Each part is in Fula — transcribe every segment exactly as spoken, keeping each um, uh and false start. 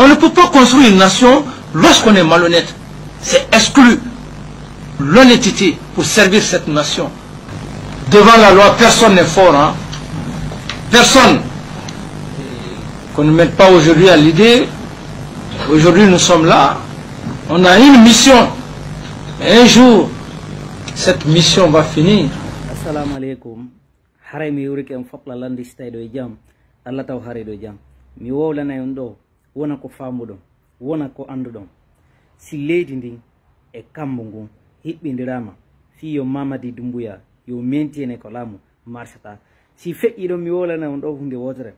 On ne peut pas construire une nation lorsqu'on est malhonnête. C'est exclu. L'honnêteté pour servir cette nation. Devant la loi, personne n'est fort, hein. Personne. Qu'on ne mette pas aujourd'hui à l'idée. Aujourd'hui, nous sommes là. On a une mission. Un jour, cette mission va finir. Assalamu aleykum. Haray mi yurike on fop la landi si tawi ɗo e jam. Allah taw haray ɗo e jam. Mi wowlanay on ɗo wona ko faamuɗon, wona ko annduɗon. Si leydi ndin e kammu ngun hiɓɓindirama fii yo Mamadi Dumbuya yo mentiyene ko laamu marsata. Si feƴƴi ɗon mi wowlanay on ɗo hunde wotere.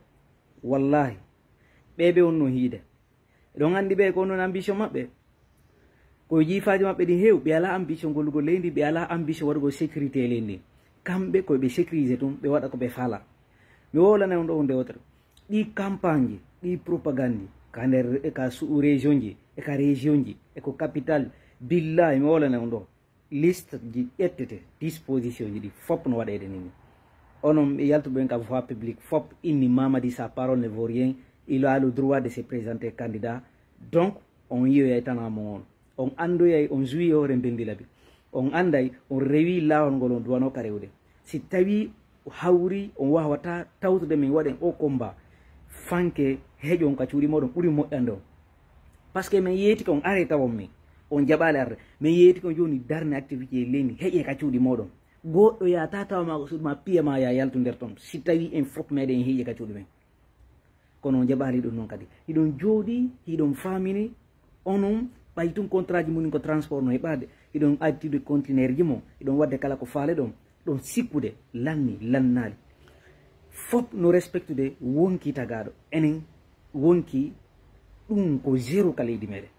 Wallahi ɓe ɓe on no hiide. Eɗon anndi ɓe ko non ambition maɓɓe. Ko jiifaaji maɓɓe ɗin heew ɓe alaa ambition gollugol leydi, ɓe alaa ambition waɗugol sécurité e leydi. Kamɓe ko ɓe sécurisé tun ɓe waɗa ko ɓe faala. Mi wowlanay on ɗo hunde wotere. Ɗi campagne ji, ɗi propagande ji ka nder e ka sous région ji e ka région ji e ko capital. Billahi mi wowlanay on ɗo. Liste ji ƴettete, disposition ji ɗi fop no waɗeede ni. Onon ɓe yaltuɓe en ka voie publique fop inni Mamadi, sa parole ne vaut rien, il a le droit de se présenter candidat. Donc on yiyoyay tan ha mo on, on andoyay on juwi hoore mbendi labi. On anday on rewi laawol ngol on duwano ka rewde. Si tawi hawri on wawata tawtude min waɗen o combat, fanke heƴon ka cuuɗi moɗon ɓuri moƴƴande on. Parce que min yeetike on are tawon min, on jaɓaali arde. Min yeetike on jooni darne activité e leydi, heƴe ka cuuɗi moɗon. Goɗɗo yata tawa ma ko suudu ma, piya ma ya yaltu nder ton si tawi en fop meɗen heƴe ka cuuɗi men. Kono on jaɓaali ɗum noon kadi, hiɗon jooɗi hiɗon faamini onon ɓay tun contrat ji munin ko transport no heɓaade. Hiɗon accude conteneur ji mon, hiɗon waɗde kala ko faale ɗon. Ɗon sikkude lanni lannaali. Fop no respectude wonki tagaaɗo. Enen wonki ɗum ko zéro ka leydi meɗen.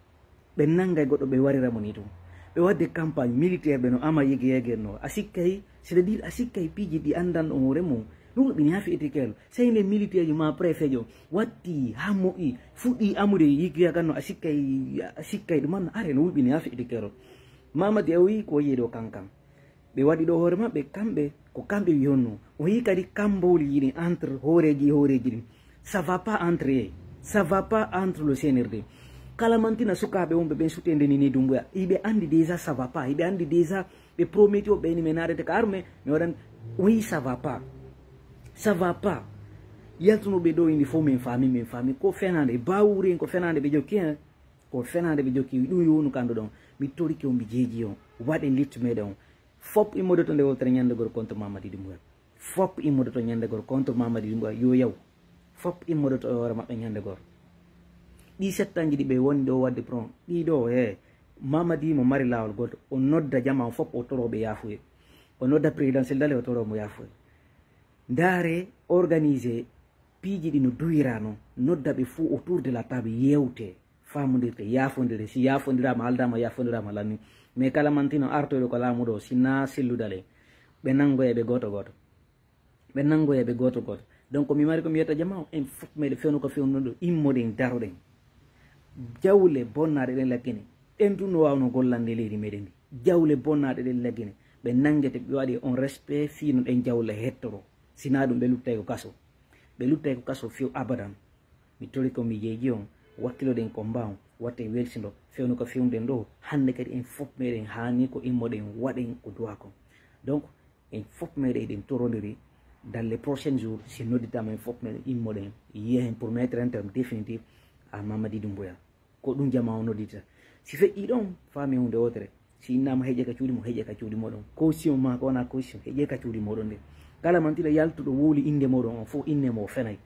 Ɓe nangay goɗɗo ɓe warira mo ni tun. Ɓe wadde campagne militaire ɓe no ama yege yege no a sikkay, c'est à dire a sikkay piiji ɗi anndan on hoore mum. Ɗum ɗum ina yafi etikelo. Sey nde militaire ji ma préfet jo watti ha moƴƴi fuɗɗi amude yiggiyagal no a sikkay, a sikkay ɗum anno are no wulɓini yafi etikelo. Mamadi a wi ko yeeɗo kankan. Ɓe waɗi ɗo hoore maɓɓe kamɓe ko kamɓe wi honno. O yi kadi kambowli yiɗi entre hooreeji e hooreeji ɗin. Ça va pas entre eux. Ça va pas entre le C N R D. Kala mantina sukaaɓe wonɓe ɓen sutende ni ni Dumbuya, iɓe andi déjà ça va pas. Iɓe andi déjà ɓe prometi o ɓeyni mi naadete ka arme mi waɗan. Oui, ça va pas. Ça va pas. Yaltunoɓe ɗo ini fof min faami min faami ko fenande bawuri en ko fenande ɓe jokki hen. Ko fenande ɓe jokki ɗum yownu kanduɗon. Mi torike on mi jeeji on. Waɗen littu meɗen on. Fop immodoto nde wowtere ñande gor contre Mamadi Dumbuya. Fop immodoto ñande gor contre Mamadi Dumbuya yo yaw. Fop immodoto e hoore maɓɓe ñande gor. Ɗi settanji ɗi ɓe woni ɗo wadde pron ɗi ɗo he Mamadi mo mari lawol goto o nodda jama on fop o toro ɓe yafuye. O nodda présidentiel dale o toro mo yafuye. Ndaare organisé piiji ɗi no duwirano nodda ɓe fou autour de la table yewte. Famondirte yafondire si yafondirama haldama yafondirama lanni. Mais kala mantino artoyɗo ko laamu ɗo sina selludale. Ɓe nangoya ɓe goto goto. Ɓe nangoya ɓe goto goto. Donc mi mari ko mi wiyata jama o en fof meɗe fewno ko fewnuɗo immoɗen daroɗen. Jawle bonnaɗe ɗen laggine. Ɗen tun no wawno gollande leydi meɗen ndi. Jawle bonnaɗe ɗen laggine. Ɓe nangete ɓe waɗi on respect fino ɗen jawle hettoro. Sina ɗum ɓe luttay ko kaso. Ɓe luttay ko kaso few abadan. Mi tori ko mi yeeji on wakkiloɗen combat on watte welsindo fewno ko fewnuɗen ɗo. Hande kadi en fof meɗen hani ko immoɗen waɗen ko duwa kon. Donc en fof meɗen eɗen torodiri dans les prochains jours si nodditama en fof meɗen immoɗen yehen pour mettre un terme définitif à Mamadi Dumbuya. Ko ɗum jama o noddita. Si feƴƴi ɗon faami hunde wotere. Si innama heƴe ka cuuɗi mo heƴe ka cuuɗi moɗon. Caution ma ko wona caution heƴe ka cuuɗi moɗon nde. Kala mantila yaltuɗo wowli innde moɗon on fof inne mo o fenay.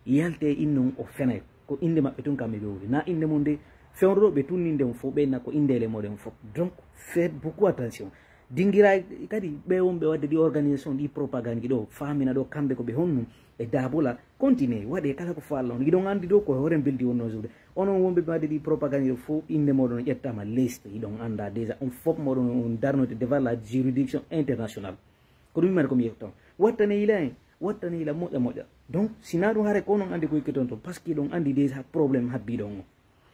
Yalte e inne on o fenay. Ko innde maɓɓe tun kamɓe ɓe wowli na innde mum nde. Fewroɗo ɓe tunninde on fof ɓenna ko inndele moɗon fof. Donc faites beaucoup attention. Dingira kadi ɓe wonɓe wadde ɗi organisation ɗi propagande ji ɗo famina ɗo kamɓe ko ɓe honnu e dabola. Continue waɗe kala ko fo Allah on yiɗon andi ɗo ko hoore beldi wonno juuɗe. Onon wonɓe ɓe wadde ɗi propagande ɗo fof inde moɗon ƴettama liste yiɗon anda déjà on fof moɗon on darnode devant la juridiction international. Ko ɗum mari komi yewtan wattane yila en. Wattane yila moƴƴa moƴƴa. Donc sina ɗum hare ko onon andi ko yikkiton ton parce que ɗon andi déjà problème habbiɗon on.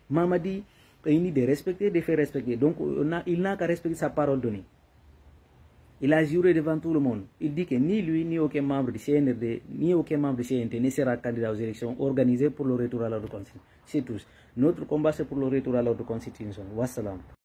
Mamadi ɓe ini de respecter de fait respecter donc il n'a qu'à respecter sa parole donnée. Il a juré devant tout le monde. Il dit que ni lui, ni aucun membre du C N R D, ni aucun membre du C N T ne sera candidat aux élections organisées pour le retour à l'ordre constitutionnel. C'est tout. Notre combat, c'est pour le retour à l'ordre constitutionnel. Wassalam.